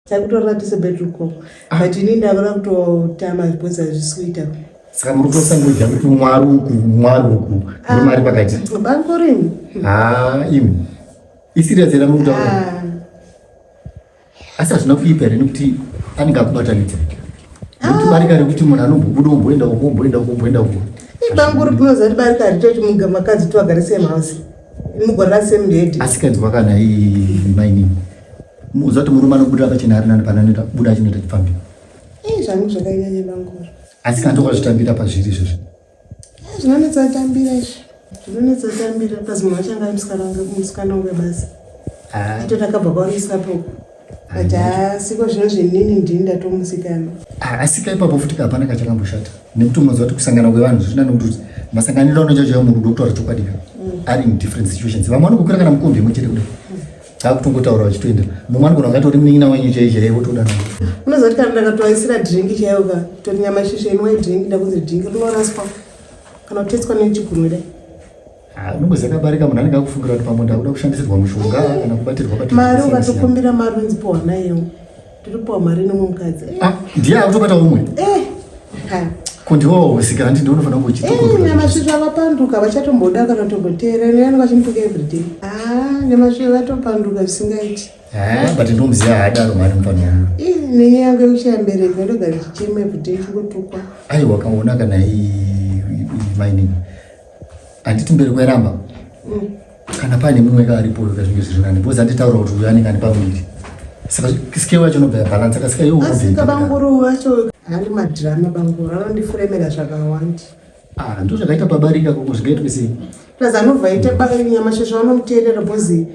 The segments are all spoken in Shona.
Takutorara tese bedroom ko. Ah. But ini ndakuda kutotama because hazvisi kuita. Saka muri kutosanguja kuti mwari uku mwari uku muri mari pakati. Banko rini? Ah, imi. Isirious here muri kutaura? Ah. Asi hazvina kuipa here nekuti anenge akubatanidza. Nekuti ah. barika rekuti munhu anombobuda omboenda uko omboenda uko omboenda uko. Ibanguri kunoza kuti barika haritoti makadzi tiwagare same house. Mugorera same bed. Asi kanzwa kana iyi mainini. Muudza kuti murume anobuda pachena ari nani pane anoita buda achinoita chipfambi. Eh, zvangu zvakanyanya banguru. Asi kana tokazvitambira pazviri izvozvo. Eh, zvinonetsa tambira izvi. Zvinonetsa tambira pazi munhu wacho anga ari musikana wangu musikana wangu webasa. Ah. Ito takabva kwaurisa po. But asiko zvino zvenini ndini ndatomusikana. Ah, asika ipapo futi hapana kachakamboshata. Nekuti unoziva kuti kusangana kwevanhu zvina nekuti masanganiro anoita chaiwo murudo kutaura chokwadi ka. Ari in different situations. Vamwe vanokukwira kana mukombi imwe chete kudai. Takutongotaura vachitoenda. Mumwe anogona kunge atori munin'ina wenyu chaiye chaiye votodanana. Unoziva kuti kana ndakatovaisira drink chaiyo ka tori nyama shisha inwai drink ndakunzi drink rinoraswa kana kutetswa nechigunwe dai. Ah, unongoziva kabarika munhu anenge akufungira kuti pamwe ndakuda kushandisirwa mushonga kana kubatirwa batirwa. Mari ukatokumbira mari unzi piwa nayo. Ndiripiwa mari nemumwe mukadzi. Ah, ndiye akutobata umwe. Eh. Ko ndiwo usika handi ndiwo unofanira kunge uchitokumbira. Eh, nyamasvisva vapanduka vachatomboda kana kutomboteera ini vanenge vachimutuka everyday. Ah, nyamasvisva vatopanduka zvisingaiti. Eh, but ndomuziva haadaro mhani mufana wangu. Ih, nenyaya yangu yekushaya mbereko ndogara ndichichema everyday chingotukwa. Aiwa kaona kana iyi mainini. Handiti mbereko yaramba. Kana paine mumwe ka aripo ka zvinge zviri nani because anditaura kuti uyu anenge ane pamuviri. Saka scale yacho inobva yabalansa kasika iwe Asi unobva kabanguru wacho ari madrama banguru anondifuremera zvakawanda. Ah, ndozvakaita pabarika koko zvingaitwe sei? Plus anobva aita nyamasvisva vanomuteerera because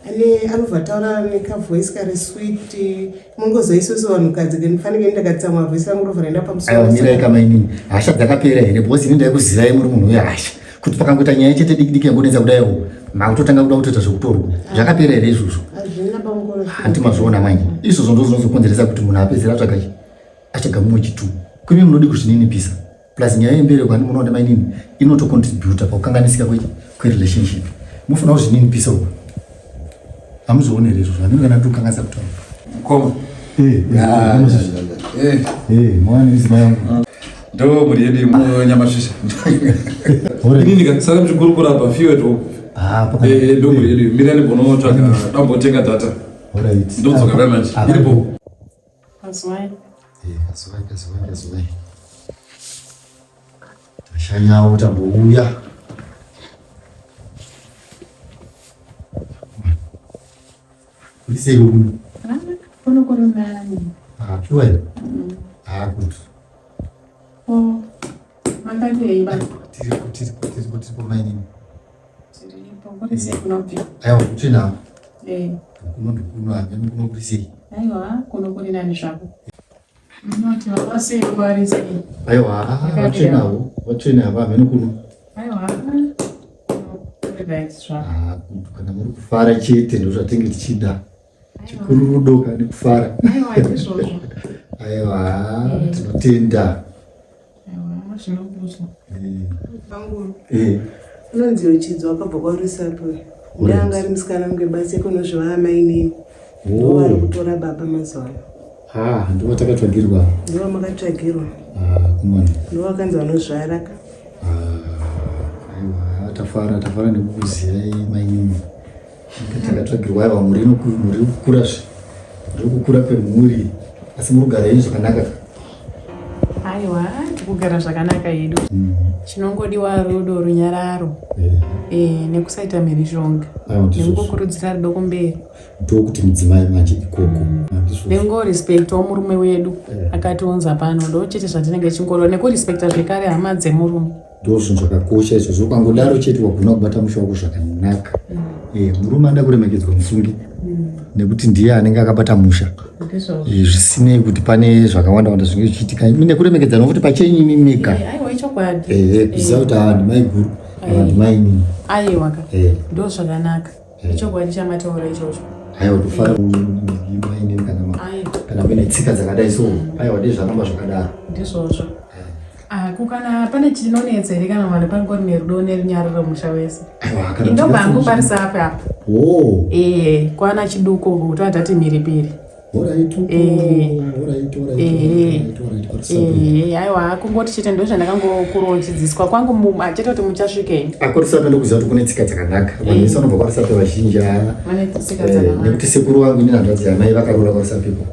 ane anobva ataura nekavoice kari sweet mungoziva isusu vanhukadzi ndifanike ndakatsamwa voice rangu robva raenda pamusoro. Aiwa mirai kamainini hasha dzakapera here because ini ndaikuzivai muri munhu wehasha kuti pakangoita nyaya chete diki diki yangonetsa kudaiwo makutotanga kuda kutoita zvekutorwa zvakapera here izvozvo? Hazvina banguru. Hanti mazviona manje izvozvo ndozvinozokonzeresa kuti munhu apedzera atsvaga atsvaga mumwe chitu kuimi munodi kuzvininipisa plus nyaya yembereko handi munoona mainini inotocontributa pakukanganisika kwerelationship mufanira kuzvininipisa uku hamuzvioni here izvozvo handini kana ndikukanganisa kutaura Mukoma. Eh, Eh, eh, mwana mudzimai wangu ndo mhuri yedu yemunyamasvisha. Inini ka saka muchikurukura apa few at home. Ah, paka- Eh, ndo mhuri yedu. Mirani bonotsvaga dambotenga data. Alright. Ndodzoka very much. Ah, Iripo. Kazwai. Eh, kazwai, kazwai, kazwai. Tashanyawo tambouya. Kuri sei kuno? Kuno kuri nani? Ah, sure here? Ah, good. Oh, makadei ba? Tiripo, tiripo, tiripo, tiripo mainini. Tiripo. Kuri sei kunobvi? Aiwa, kuchena. Eh, Kuno ndikuno, hameno kuno kuri sei. aiwa, kuno kuri nani zvako. Munoti vavasei vari sei? Aiwa, vachenawo, vachena hameno kuno. Aiwa. Kuri right zvako. Ah, good. Kana muri kufara chete ndo zvatinge tichida. Chikuru rudo kana kufara. Aiwa, ndizvozvo. Aiwa, tinotenda. Aiwa, zvinokudzwa. Eh, Banguru. eh. Unonzi Yochidzo wakabva kwaRusape. Ndanga ari musikana wangu webasa ikonozviva amainini. Ndivo vari kutora baba mazuva ano. Ah, ndivo takatsvagirwa. Ndivo makatsvagirwa. Ah, kumana. Ndivo vakanzi vanozvara ka. Ah, aiwa, tafara, tafara nekukuziyai mainini. Takatsvagirwa aiwa mhuri mhuri kukura zve. Muri kukura kwemhuri. Asi muri kugara henyu zvakanaka. Aiwa, tikugara zvakanaka hedu. Chinongodiwa rudo, runyararo. Eh, nekusaita mhirizhonga. Aiwa, ndizvozvo. Nekungokurudzira rudo kumberi. Ndokuti mudzimai manje ikoko. Ndizvozvo. Nengorespectawo murume wedu akatiunza pano ndo chete zvatinenge chingorwa nekurespecta zvekare hama dzemurume. Ndo zvinhu zvakakosha izvozvo. Ukangodaro chete wagona kubata musha wako zvakanaka. Eh, murume anoda kuremekedzwa musungi nekuti ndiye anenge akabata musha. Ndizvozvo. Eh, zvisinei kuti pane zvakawanda wanda zvinenge zvichiitika nekuremekedzana kuti pachenyu imimika Eh, aiwa ichokwadi. Eh, kuziva kuti ava ndimai guru ava ndimai nini Aiwa ka. Eh. Ndo zvakanaka. Ichokwadi chamataura ichocho. Aiwa tofara mainini kana Aiwa. kana muine tsika dzakadai so aiwa dei zvaramba zvakadaro. Ndizvozvo. Ah, kukana pane chinonetsa here kana vanhu pangori nerudo nerunyararo musha wese. Aiwa kana Indobva hangu parisa apa apa. Oh. Eh, kwana chiduko kuti atati mhiripiri. Aiwa, kungoti chete ndo zvandakangokurochidziswa kwangu, chete kuti muchasvikei. AkwaRusape ndokuziva kuti kune tsika dzakanaka. Vanhu vese vanobva kwaRusape vazhinji nekuti sekuru vangu ini hanzvadzi yamai vakaroora kwaRusapepo.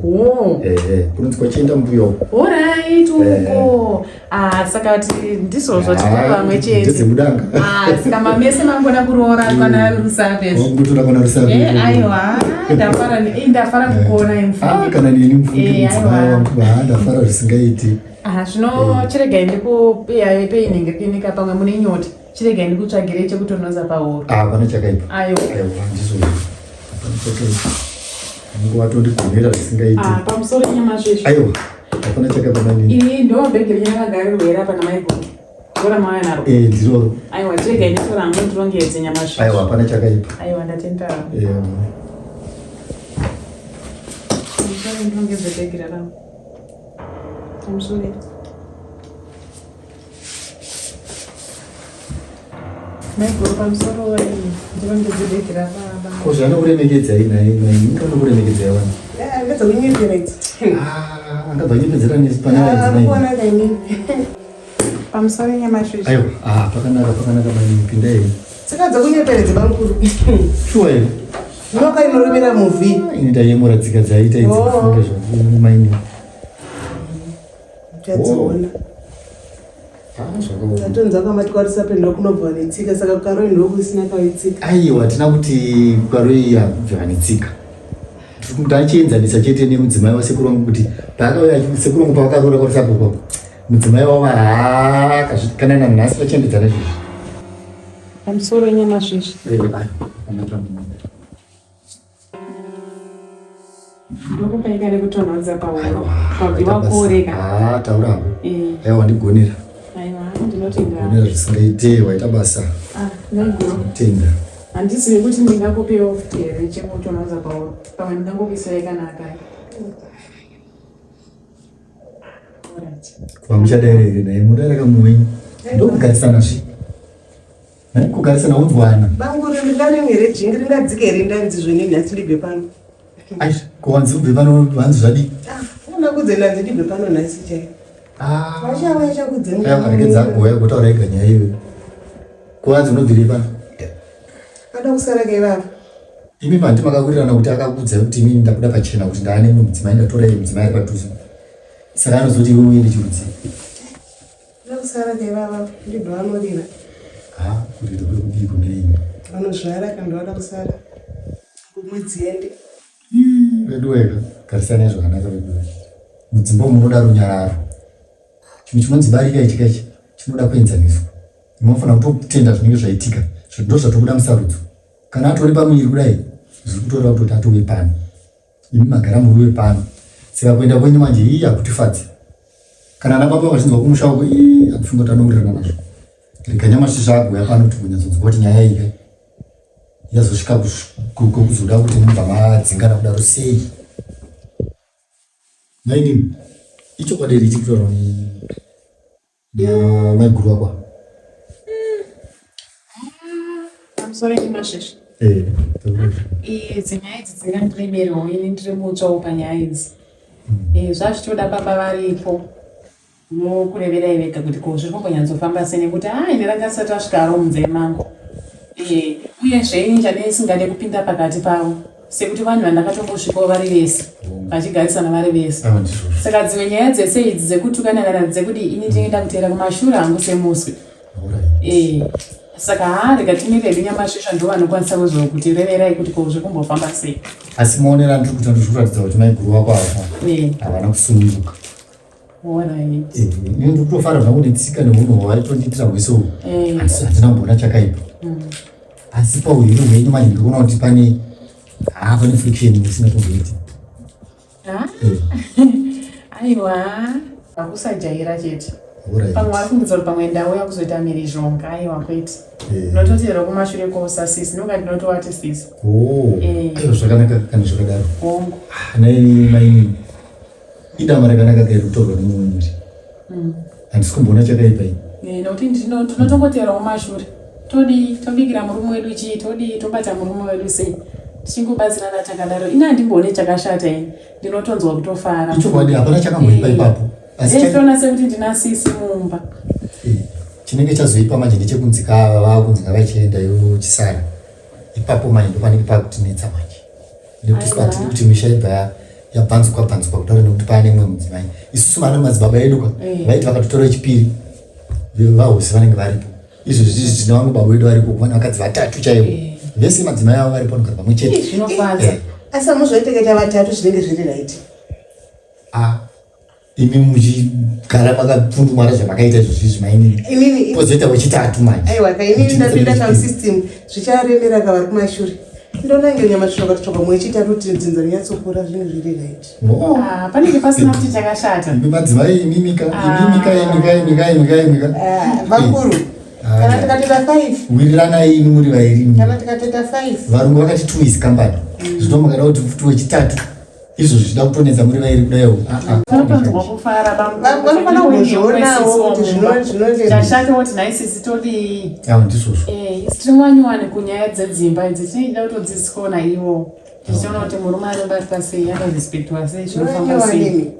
Kunonzi kwachienda mbuya. Orit, uko. Ah, saka ndizvozvo tiri pamwe chete. Ndedzemudanga. Ah, saka mamese mangoda kuroora kwana Rusape. Ngotoda kwana Rusape. Eh, aiwa, ndafara ndafara kukuona imfunge. Ah, kana neni mfunge mudzimai wangu, ah, ndafara zvisingaiti. Ah, zvino chiregai ndikupe pei inenge kuinika pamwe mune nyota. Chiregai ndikutsvagire chekutonhoza pahuro. Ah, hapana chakaipa. Aiwa. Aiwa, ndizvo. Hapana chakaipa. Mungu watondigonera zvisingaiti. Ah, pamusoro nyama zvezvo. Aiwa. Hapana chakaipa manini. Iri ndo bhegi renyu rakagarirwa here apa namaiguru? Ndora mauya naro. Eh, ndiroro. Aiwa, chiregai nditora hangu ndirongedze nyama zvezvo. Aiwa, hapana chakaipa. Aiwa, ndatenda. Eh. Pamusoro ndirongedze bhegi raramo. Pamusoro. Maiguru pamusoro ndirongedze bhegi rababa. Ko zvanokuremekedzai naye mai, anokuremekedzai wani. Ndedzokunyepera idzi. Ah, angabva anyepedzera nesu pane vadzimai. Kuona kainini. Pamusoro nyama zvezvo. Aiwa, ah, pakanaka, pakanaka mai, pindai. Tsika dzekunyepera idzi bamukuru. Shuwa here? Nyoka inorumira muvhi. Ini ndayemura tsika dzaita idzi kufunge zvaku maini. Uchadziona. Ah, zvakaoma. Tatonzwa kwamati kwaRusape ndokunobva netsika, saka kuKaroi ndokusina kaitsika. Aiwa, hatina kuti kuKaroi hakubva netsika. Ndachienzanisa chete nemudzimai wasekuru wangu kuti paakauya sekuru wangu pavakaroora kwaRusape kwavo, mudzimai wavo kana nanhasi vachembedzana izvozvi. Pamusoro nyama zvezvo. Eh, aiwa, pakanaka. Ndokupaika nekutonhodza pahuro. Pabviwa kuoreka. Ah, taura hako. Aiwa, wandigonera. Aiwa, ndinotenda. Gonera zvisingaite, waita basa. Ah, maiguru. Tenda. Handizivi kuti ndingakupewo futi here chekutonhodza pahuro. Pamwe ndingangokuisirai kana akai. Alright. Kuva muchadaira here naye mudaira kamwe wenyu. Ndokugarisana zvi. Kugarisana unzwana. Bamukuru ndingarimwe here jingi ringadzike here ndanzi zvoni nhasi ndibve pano. Ai, ko wanzi ubve pano wanzi zvadii? Ah, unakudze ndanzi ndibve pano nhasi chai. Ah. Vachauya chakudze. Aiwa, regedza agoya kutaura ega nyaya iyoyo. Ko wanzi unobvirei pano? Ada kusara keivava. Imi mandi makawirirana kuti akakuudzai kuti inini ndabuda pachena kuti ndaane mumwe mudzimai ndatora iye mudzimai ari padhuze. Saka anozoti iwe uende chirudzi. Ada kusara keivava ndibva vanorira. Ah, kurira kuri kudii kune imi? Vanozvara kana vada kusara. Kumwedzi ende. Veduweka, garisanai zvakanaka veduwe. Mudzimba umu munoda runyararo. Chinhu chinonzi barika ichi kaichi chinoda kuenzaniswa. Munofanira kutotenda zvinenge zvaitika. Ndo zvatobuda musarudzo. Kana atori pamuviri kudai, zviri kutoreva kutoti atove pano. Imi magara muri wepano. Saka kuenda kwenyu manje ii hakutifadzi. Kana ana baba vakazvinzwa kumusha wako ii hakufunga kuti anowirirana nazvo. Rega nyamasvisva agouya pano kuti kunyatsonzwa kuti nyaya iyi kai yazosvika kuzoda kuti mubva madzingana kudaro sei. Mainini, ichokwadi here ichi kutaurwa namaiguru wako? Pamusoro nyamasvisva. Eh, Idzi nyaya idzi dzingandiremerewo ini ndiri mutsvawo panyaya idzi. Zvazvitoda baba varipo. Mokureverai vega kuti ko zviri kumbonyatsofamba sei nekuti haa ini ranga risati rasvikaro munzeve mangu. Uyezve ini chandisingade kupinda pakati pavo sekuti vanhu vandakatombosvikawo vari vese vachigarisana vari vese. Saka dzimwe nyaya dzese idzi dzekutukana kana dzekuti ini ndinenge ndakuteera kumashure hangu semuswe. Saka haa rega timire hedu nyamasvisva ndo vanokwanisa kuzokutireverai kuti ko zviri kumbofamba sei. Asi maonero andiri kuita ndiri kuratidza kuti maiguru wako ava havana kusununguka. Alright. Ini ndiri kutofara zvangu netsika neunhu hwavaitondiitira hwese uhu. Handina kumboona chakaipa. Asi pauhiri hwenyu manje ndiri kuona kuti pane haa pane friction isina kumboiti. Aiwa, hakusajaira chete. Pamwe vari kumbudza kuti pamwe ndauya kuzoita mhirizhonga, aiwa kwete. Ndinototeera kumashure kwosa sisi, ndoka ndinotovati sisi. Aiwa zvakanaka kana zvakadaro. Hongu. Nai mainini. Idama rakanaka kairi kutorwa nemumwe muri. Handisi kumboona chakaipa ini. Nekuti ndinotongoteerawo mashure. Todii tobikira murume wedu chii, todii tobata murume wedu sei. Tichingobatsirana takadaro. Ini handimboone chakashata ini. Ndinotonzwa kutofara. Ichokwadi hapana chakamboipa ipapo. Asi ndinotoona sekuti ndina sisi mumba. Eh, chinenge chazoipa manje ndechekunzi kava vakunzi ngavachienda iwe uchisara. Ipapo manje ndopanenge pakutinetsa manje. Nekuti hatidi kuti misha ibva yabvanzukwa bvanzukwa kudaro nekuti paane mumwe mudzimai. Isusu vana madzibaba edu ka eh. vaiti vakatotora chipiri vahosi vanenge varipo. Izvozvi izvi tine vamwe baba vedu varipo vane vakadzi vatatu chaivo. Eh. Vese madzimai avo varipo vanogara pamwe chete. Zvinofadza. Eh. Asi amuzvoitekaita vatatu zvinenge zviri right. Ah. Imi muchigara makapfundumara zvamakaita izvozvi izvi mainini. Pozoita wechitatu manje. Aiwa ka inini ndapinda ka system zvicharemera ka vari kumashure. Ndonange nyama tsvoka tsvoka mwechitatu kuti dzinza rinyatsokura zvinhu zviri right. Oh. Ah, panenge pasina kuti chakashata. Imi madzimai imimika imimika imika imika imika imika. Ah, vakuru. Ah, Kana tikatoita 5. Wiriranai imi muri vairi. Kana tikatoita 5. Varungu vakati two is company. Zvino makada kuti futi wechitatu. Izvo zvichida kutonetsa muri vairi kudaiwo. Ah, ah. Tinotonzwa kufara Vanofanira kuzvionawo kuti zvino chashata kuti nhai sisi todii. Awo ndizvozvo. Eh, isu tiri wanyowani kunyaya dzedzimba idzi tinoida kutodzidziswawo naivo. Tichiona kuti murume anobatwa sei, anorespectwa sei, zvinofamba sei.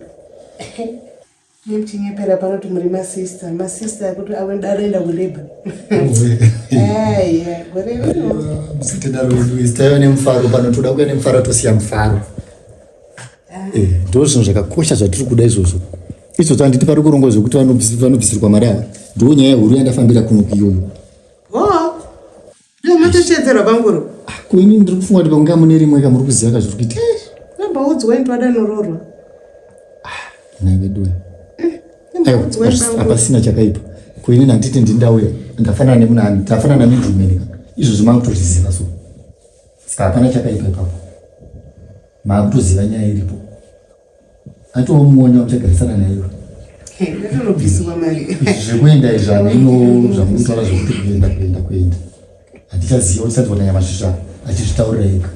Muchinyepera pano kuti muri masista, masista akuti anoenda kulabor. Gore rino. Musatidaro vedu, taiva nemufaro pano, toda kuya nemufaro tosiya mufaro. Ah. Eh, ndo zvinhu zvakakosha zvatiri kuda izvozvo. Izvozvo handiti pari kurongwa zvekuti vanobvisirwa mari ava. Ndo nyaya huru yandafambira kuno iyoyo. Oh. Ndiyo matoshedzerwa banguru. Ah, ko ini ndiri kufunga kuti pamwe mune rimwe kamuri kuziva ka zviri kuitika. Eh, nambaudzwa ini twada nororwa. Ah, nhai veduwe. Eh, hapasina chakaipa. Ko ini handiti ndini ndauya ndafanana nemunhu ani ndafanana nendumeni ka. Izvozvo makutozviziva so. Saka hapana chakaipa ipapo. Makutoziva nyaya iripo. Atova muone wamuchagarisana naye iwe. Ndinobviswa mari. Zvekuenda izvi hameno zvamuri kutaura zvekuti kuenda kuenda kuenda. Handichaziva kuti tisati nyamasvisva achizvitaurira ega.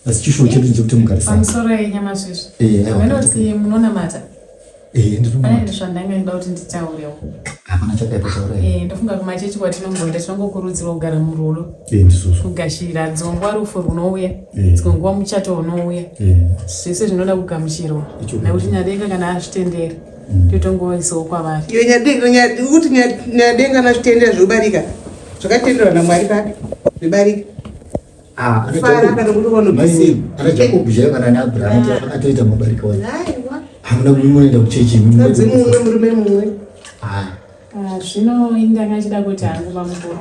Asi chishuwo chedu ndechekuti mugarisane. Pamusoro yenyamasvisva. Eh, aiwa. Munoti munonamata. Eh, ndinonamata. Pane zvandanga ndida kuti nditaurewo. Hapana chakaipa taura. Eh, ndofunga kumachechi kwatinongoenda tinongokurudzirwa kugara murudo. Eh, ndizvozvo. Kugashira dzimwe nguva rufu runouya, eh. dzimwe nguva muchato unouya. Eh. Zvese zvinoda kugamuchirwa. Nekuti Nyadenga kana azvitendera, totongoisawo kwavari. Iwe Nyadenga, kuti Nyadenga anazvitendera zvekubarika. Zvakatenderwa naMwari papi? Zvebarika. Ah, ana Jacob chaiyo kana ana Abraham akatoita mabarika wacho. Hamuna kumunoenda kuchechi imi. Mukadzi mumwe murume mumwe. Ah. Ah, zvino ini ndanga ndichida kuti hangu bamukuru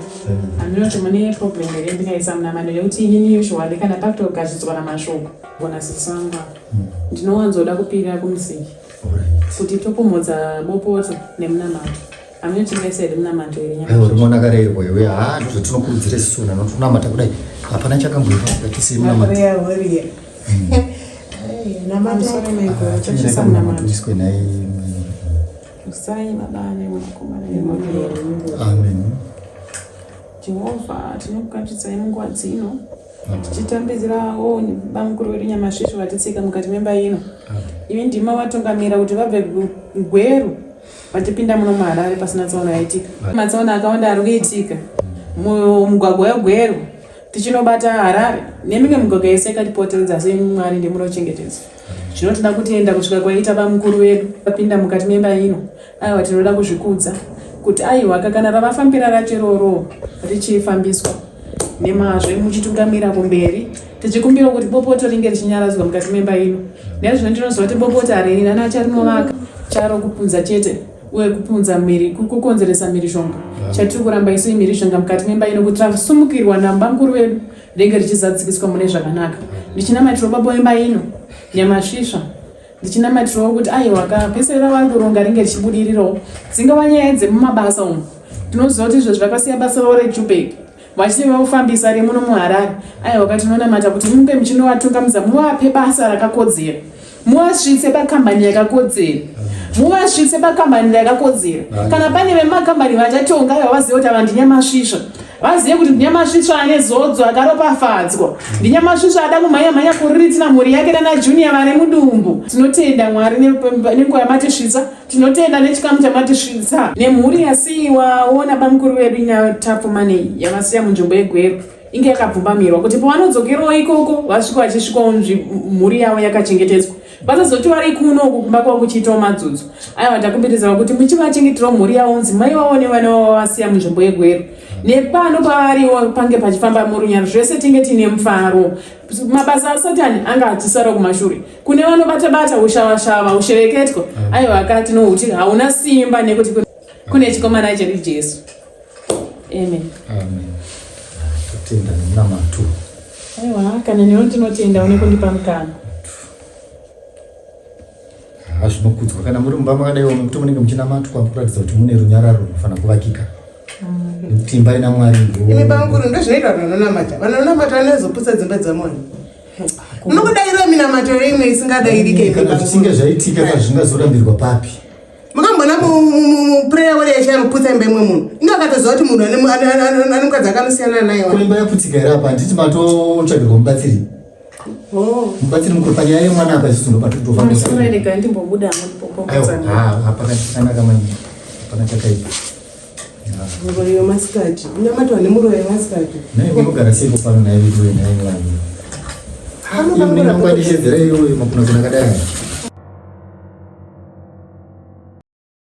handina kuti mune problem here ndikaisa munamano yekuti inini usually kana pakutogachidzwa namashoko gona sisi vangu ava ndinowanzoda kupirira kumusiki kuti topomhodza bopoto nemunamato Hameno tingaisa here munamato here nyama? Aiwa rimona karerwa iwe haa ndozvatinokurudzira isusu vanhu vanotonamata kudai hapana chakamboipa ngatisiye munamato. Horia horia. Namata. Pamusoro maiguru tochisa munamato. Iswe nhai. Usai baba nemwanakomana nemweya. Amen. Jehovha tinokukachidzai munguva dzino tichitambidzirawo bamukuru wedu Nyamasvisvo vatitsika mukati memba ino. Imi ndimi mavatungamira kuti vabve Gweru vachipinda muno muharare pasina tsaona yaitika matsaona akawanda ari kuitika mumugwagwa wegweru tichinobata harare nemimwe migwagwa yese yakatipoteredza asi mwari ndimunochengetedza zvino tinoda kutenda kusvika kwaita vamukuru vedu vapinda mukati memba ino aiwa tinoda kuzvikudza kuti aiwa kakana ravafambira racho iroro richifambiswa nemazvo muchitungamira kumberi tichikumbira kuti bopoto ringe richinyaradzwa mukati memba ino naizvino ndinoziva kuti bopoto harina nacharinovaka charo kupunza chete uye kupunza mhiri kukonzeresa mhirizhonga chatiri kuramba isu imhirizhonga mukati memba ino kuti tasumukirwa nambamukuru vedu ringe richizadzikiswa mune zvakanaka ndichinamatiro baba wemba ino nyamasvisva ndichinamatirawo kuti aiwa ka pese ravari kuronga ringe richibudirirawo dzingava nyaya dzemumabasa umu tinoziva kuti izvozvi vakasiya basa ravo rejubek vachiti vaufambisa remuno muharare aiwa ka tinonamata kuti munge muchinovatungamidza muvape basa rakakodzera muvasvitse pakambani yakakodzera muvasvitse pakambani yakakodzera kana pane vemakambani vachatonga aiwa vazive kuti ava ndinyamasvisva vazive kuti ndinyamasvisva ane zodzo akaropafadzwa ndinyamasvisva ada kumhanya mhanya kuriritira mhuri yake nana junior vari mudumbu tinotenda mwari nenguva yamatisvitsa tinotenda nechikamu chamatisvitsa nemhuri yasiyiwa ona bamukuru vedu nyatapfumanei yavasiya munzvimbo yegweru. inge yakabvumbamirwa kuti pavanodzokerawo ikoko vasvika vachisvikawo mhuri yavo yakachengetedzwa vasazoti vari kuno uku kumba kwavo kuchiitawo madzudzo aiwa ndakumbiridzava kuti muchivachengeterawo mhuri yavo mudzimai wavo nevana vavo vasiya munzvimbo yegweru nepano pavariwo pange pachifamba murunyaro zvese tinge tiine mufaro mabasa asatani anga achisara kumashure kune vanobata bata ushavashava ushereketwa aiwa akati nohuti hauna simba nekuti kune chikomana chedu jesu amen amen totenda nemunamato aiwa kana newe ndinotenda une kundipa mukana ha zvinokudzwa kana muri mumba makadaiwo nekuti munenge muchinamatwa kuratidza kuti mune runyararo runofanira kuvakika nekuti imba ina mwari imi bamukuru ndozvinoita vanhu vanonamata vanhu vanonamata vanozoputsa dzimba dzamwari munokudairira minamato imwe isingadairike kana zvichinge zvaitika ka zvingazorambirwa papi makambona muprayer warrior yacho anoputsa imba imwe munhu inge akatoziva kuti munhu ane mukadzi akanosiyana naye ko imba yaputsika here apa handiti matotsvagirwa mubatsiri oh. mubatsiri mukuru panyaya yemwana apa isusu ndopatotofambisa ndimbobuda hapana chakanaka mani hapana chakaipa Muroyi wemasikati. Unamatwa nemuroyi wemasikati. Naye unogara seiko pano naye veduwe naye mwana. Munenge mukandishedzera iyoyo makuna kuna kadai.